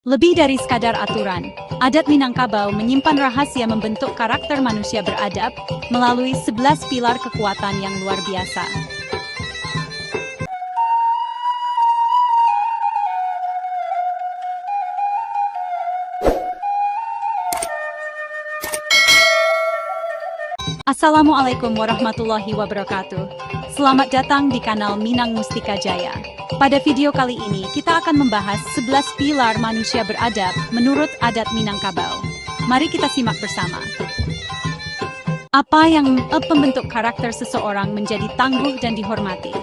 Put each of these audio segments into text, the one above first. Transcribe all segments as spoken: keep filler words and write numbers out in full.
Lebih dari sekadar aturan, adat Minangkabau menyimpan rahasia membentuk karakter manusia beradab melalui sebelas pilar kekuatan yang luar biasa. Assalamualaikum warahmatullahi wabarakatuh. Selamat datang di kanal Minang Mustika Jaya. Pada video kali ini, kita akan membahas sebelas pilar manusia beradab menurut adat Minangkabau. Mari kita simak bersama. Apa yang, eh, membentuk karakter seseorang menjadi tangguh dan dihormati?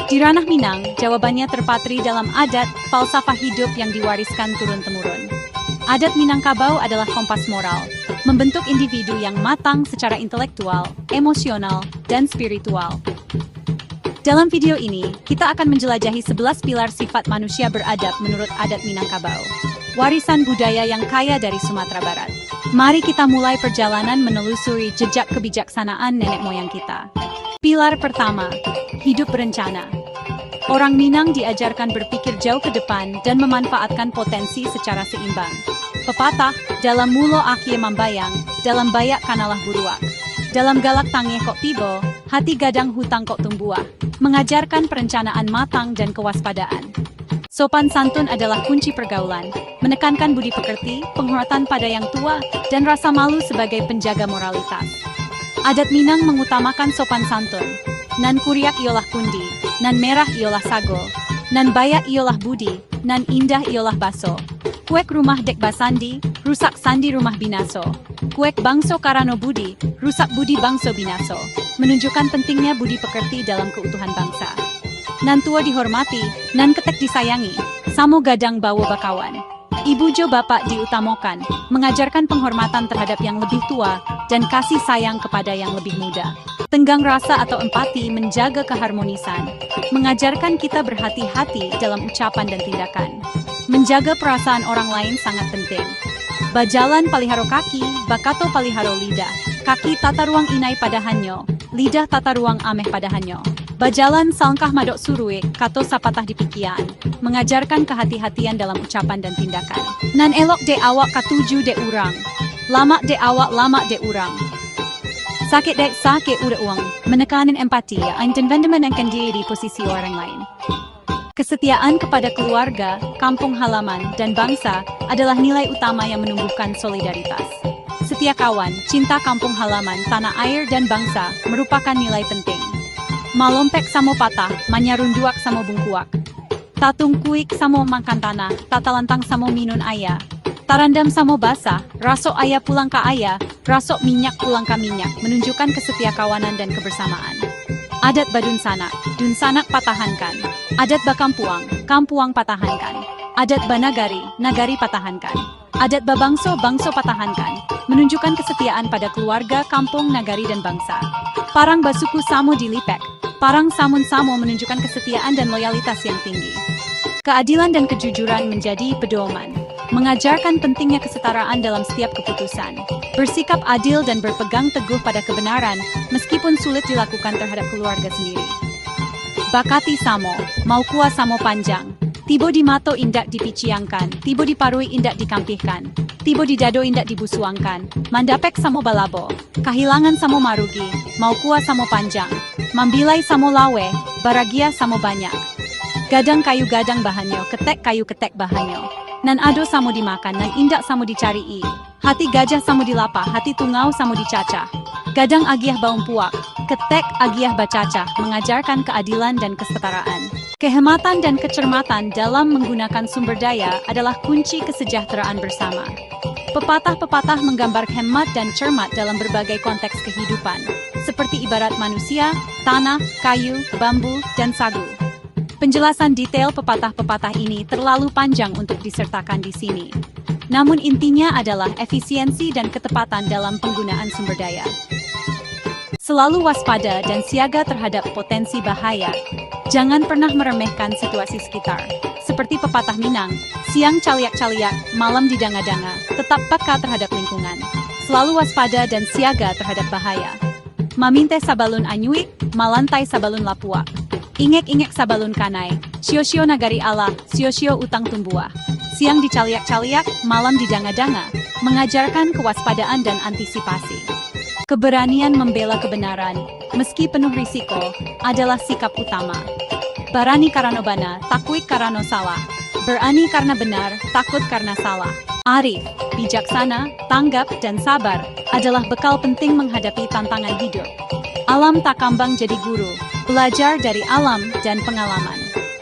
Di ranah Minang, jawabannya terpatri dalam adat, falsafah hidup yang diwariskan turun-temurun. Adat Minangkabau adalah kompas moral, membentuk individu yang matang secara intelektual, emosional, dan spiritual. Dalam video ini, kita akan menjelajahi sebelas pilar sifat manusia beradab menurut adat Minangkabau, warisan budaya yang kaya dari Sumatera Barat. Mari kita mulai perjalanan menelusuri jejak kebijaksanaan nenek moyang kita. Pilar pertama, hidup berencana. Orang Minang diajarkan berpikir jauh ke depan dan memanfaatkan potensi secara seimbang. Pepatah, "Dalam mulo akie mambayang, dalam bayak kanalah buruak. Dalam galak tangih kok tibo, hati gadang hutang kok tumbuah," mengajarkan perencanaan matang dan kewaspadaan. Sopan santun adalah kunci pergaulan, menekankan budi pekerti, penghormatan pada yang tua, dan rasa malu sebagai penjaga moralitas. Adat Minang mengutamakan sopan santun. Nan kuriak iyolah kundi, nan merah iyolah sago, nan bayak iyolah budi, nan indah iyolah baso. Kuek rumah dek basandi, rusak sandi rumah binaso. Kuek bangso karano budi, rusak budi bangso binaso. Menunjukkan pentingnya budi pekerti dalam keutuhan bangsa. Nan tuo dihormati, nan ketek disayangi, samo gadang bawo bakawan. Ibu jo bapak diutamokan, mengajarkan penghormatan terhadap yang lebih tua dan kasih sayang kepada yang lebih muda. Tenggang rasa atau empati menjaga keharmonisan, mengajarkan kita berhati-hati dalam ucapan dan tindakan. Menjaga perasaan orang lain sangat penting. Bajalan paliharo kaki, bakato paliharo lidah. Kaki tataruang inai padahannyo, lidah tataruang ameh padahannyo. Bajalan salangkah madok suruik, kato sapatah dipikian, mengajarkan kehati-hatian dalam ucapan dan tindakan. Nan elok dek awak katuju dek urang, lamak dek awak lamak dek urang, sakik dek sakik urang, menekanin empati, menempatkan diri di posisi orang lain. Kesetiaan kepada keluarga, kampung halaman, dan bangsa adalah nilai utama yang menumbuhkan solidaritas. Setia kawan, cinta kampung halaman, tanah air, dan bangsa merupakan nilai penting. Malompek samo patah, manyarunduak samo bungkuak. Tatungkuik samo makan tanah, tatalantang samo minun aia. Tarandam samo basah, rasok aia pulang ka aia, rasok minyak pulang ka minyak, menunjukkan kesetiakawanan dan kebersamaan. Adat badunsanak, dunsanak patahankan. Adat bakampuang, kampuang patahankan. Adat banagari, nagari patahankan. Adat babangso, bangso patahankan, menunjukkan kesetiaan pada keluarga, kampung, nagari, dan bangsa. Parang basuku samo dilipek, parang samun samo menunjukkan kesetiaan dan loyalitas yang tinggi. Keadilan dan kejujuran menjadi pedoman, mengajarkan pentingnya kesetaraan dalam setiap keputusan. Bersikap adil dan berpegang teguh pada kebenaran, meskipun sulit dilakukan terhadap keluarga sendiri. Bakati samo, maukua samo panjang. Tibo di mato indak dipiciangkan, tibo di paruik indak dikampihkan, tibo di dado indak dibusuangkan, mandapek samo balabo, kahilangan samo marugi, maukua samo panjang, mambilai samo laweh, baragiah samo banyak. Gadang kayu gadang bahanyo, ketek kayu ketek bahanyo. Nan ado samo dimakan, nan indak samo dicari-i. Hati gajah samo dilapah, hati tungau samo dicacah. Gadang agiah baumpuak, ketek agiah bacacah, mengajarkan keadilan dan kesetaraan. Kehematan dan kecermatan dalam menggunakan sumber daya adalah kunci kesejahteraan bersama. Pepatah-pepatah menggambar hemat dan cermat dalam berbagai konteks kehidupan, seperti ibarat manusia, tanah, kayu, bambu, dan sagu. Penjelasan detail pepatah-pepatah ini terlalu panjang untuk disertakan di sini. Namun intinya adalah efisiensi dan ketepatan dalam penggunaan sumber daya. Selalu waspada dan siaga terhadap potensi bahaya. Jangan pernah meremehkan situasi sekitar. Seperti pepatah Minang, "Siang caliak-caliak, malam didanga-danga," tetap peka terhadap lingkungan. Selalu waspada dan siaga terhadap bahaya. Maminteh sabalun anyuik, malantai sabalun lapuak. Ingek-ingek sabalun kanai, Sio-sio nagari Allah, sio-sio utang tumbuah. Siang dicaliak-caliak, malam didanga-danga, mengajarkan kewaspadaan dan antisipasi. Keberanian membela kebenaran, meski penuh risiko, adalah sikap utama. Barani karano bana, takuik karano salah. Berani karena benar, takut karena salah. Arif, bijaksana, tanggap, dan sabar adalah bekal penting menghadapi tantangan hidup. Alam takambang jadi guru, belajar dari alam dan pengalaman.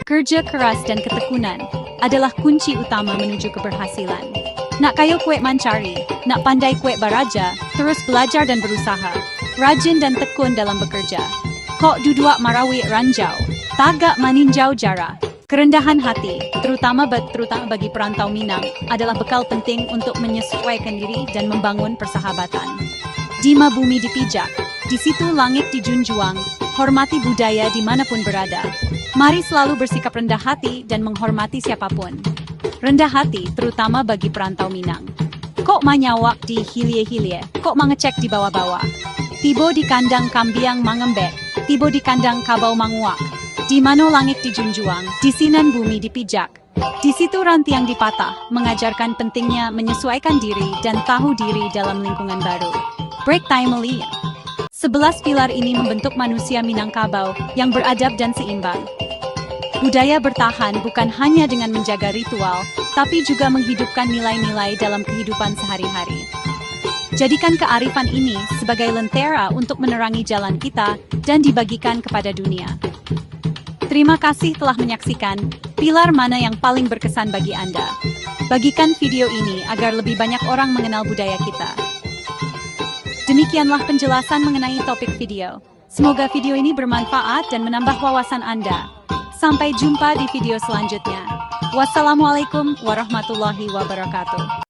Kerja keras dan ketekunan adalah kunci utama menuju keberhasilan. Nak kayo kuek mancari, nak pandai kuek baraja, terus belajar dan berusaha. Rajin dan tekun dalam bekerja. Kok duduak marawik ranjau, tagak maninjau jarah. Kerendahan hati, terutama ba-, terutama bagi perantau Minang, adalah bekal penting untuk menyesuaikan diri dan membangun persahabatan. Dima bumi dipijak, di situ langik dijunjuang, hormati budaya di mana pun berada. Mari selalu bersikap rendah hati dan menghormati siapapun. Rendah hati, terutama bagi perantau Minang. Kok manyawak di hilie-hilie, kok mangecek di bawah-bawah. Tibo di kandang kambiang mangembek, tibo di kandang kabau manguak. Di mano langik dijunjuang, di sinan bumi dipijak. Di situ rantiang dipatah, mengajarkan pentingnya menyesuaikan diri dan tahu diri dalam lingkungan baru. Break time, Melia. Sebelas pilar ini membentuk manusia Minangkabau yang beradab dan seimbang. Budaya bertahan bukan hanya dengan menjaga ritual, tapi juga menghidupkan nilai-nilai dalam kehidupan sehari-hari. Jadikan kearifan ini sebagai lentera untuk menerangi jalan kita dan dibagikan kepada dunia. Terima kasih telah menyaksikan. Pilar mana yang paling berkesan bagi Anda? Bagikan video ini agar lebih banyak orang mengenal budaya kita. Demikianlah penjelasan mengenai topik video. Semoga video ini bermanfaat dan menambah wawasan Anda. Sampai jumpa di video selanjutnya. Wassalamualaikum warahmatullahi wabarakatuh.